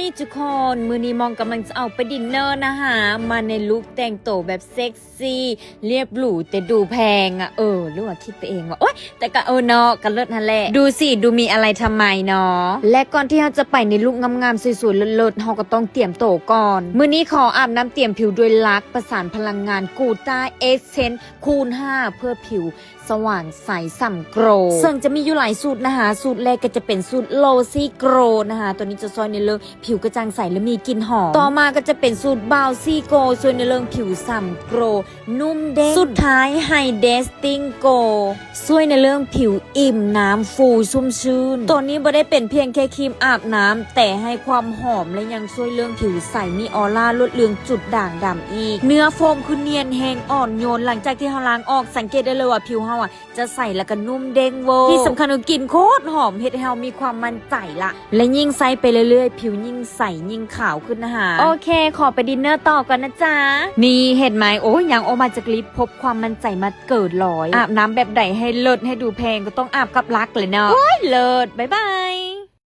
ທຸກຄົນ ມື້ນີ້ມອງກຳລັງຈະອອກໄປດິນເນີນະຫາ ມາໃນລຸກແຕ່ງໂຕແບບເຊັກຊີ ລຽບຫຼູ ແຕ່ດູແພງອະ ເອີ ຫຼືວ່າຄິດໄປເອງວ່າ ໂອຍ ແຕ່ກະ ເອີ ເນາະ ກະເລີດຫັ້ນແຫຼະ ດູຊິ ດູມີອະໄລທຳໄມເນາະ ແລະ ກ່ອນທີ່ເຮົາຈະໄປໃນລຸກງາມໆ ສວຍໆ ເລີດໆ ເຮົາກໍຕ້ອງຕຽມໂຕກ່ອນ ມື້ນີ້ຂໍອາບນ້ຳຕຽມຜິວດ້ວຍລັກ ປະສານພະລັງງານ Gluta Essence ຄູນຫ້າ ເພື່ອຜິວ ສະຫວ່າງໃສ ຊ່ຳໂກລ ເຊິ່ງຈະມີຢູ່ຫຼາຍສູດນະຫາ ສູດແລກກໍຈະເປັນສູດ Rosy Glow ນະຫາ ໂຕນີ້ຈະຊ່ວຍໃນເລື່ອງຜິວກະຈ່າງໃສ ແລະ ມີກິ່ນຫອມ ຕໍ່ມາກໍຈະເປັນສູດ Bouncy Glow ຊ່ວຍໃນເລື່ອງຜິວຊ່ຳໂກລ ນຸ້ມເດ້ງ ສຸດທ້າຍ Hydrating Glow ຊ່ວຍໃນເລື່ອງຜິວອີ່ມນ້ຳ ຟູ ຊຸ່ມຊື່ນ ໂຕນີ້ບໍ່ໄດ້ເປັນພຽງແຄ່ຄຣີມອາບນ້ຳ ແຕ່ໃຫ້ຄວາມຫອມ ແລະ ຍັງຊ່ວຍເລື່ອງຜິວໃສ ມີອອລາ ລົດເລືອງຈຸດດ່າງດຳອີກ ເນື້ອໂຟມຄືນຽນແຮງ ອ່ອນໂຍນ ຫຼັງຈາກທີ່ເຮົາລ້າງອອກ ສັງເກດໄດ້ເລີຍວ່າຜິວເຮົາອະ ຈະໃສ ແລະ ກະນຸ້ມເດ້ງເວີ ທີ່ສຳຄັນຄືກິ່ນໂຄດຫອມ ເຮັດໃຫ້ເຮົາມີຄວາມໝັ້ນໃຈລະ ແລະ ຍິ່ງໃຊ້ໄປເລື້ອຍໆ ຜິວຍິ່ງໃສ ຍິ່ງຂາວຂຶ້ນນະຫາ ໂອເຄ ຂໍໄປດິນເນີຕໍ່ກ່ອນນະຈ໊ະ ນີ້ເຫັນໄໝ ໂອ້ຍ ຍ່າງອອກມາຈາກລິບ ພົບຄວາມໝັ້ນໃຈມາເກີນຮ້ອຍ ອາບນ້ຳແບບໃດໃຫ້ເລີດ ໃຫ້ດູແພງ ກໍຕ້ອງອາບກັບລັກແຫຼະເນາະ ໂອ້ຍ ເລີດ ບາຍບາຍ.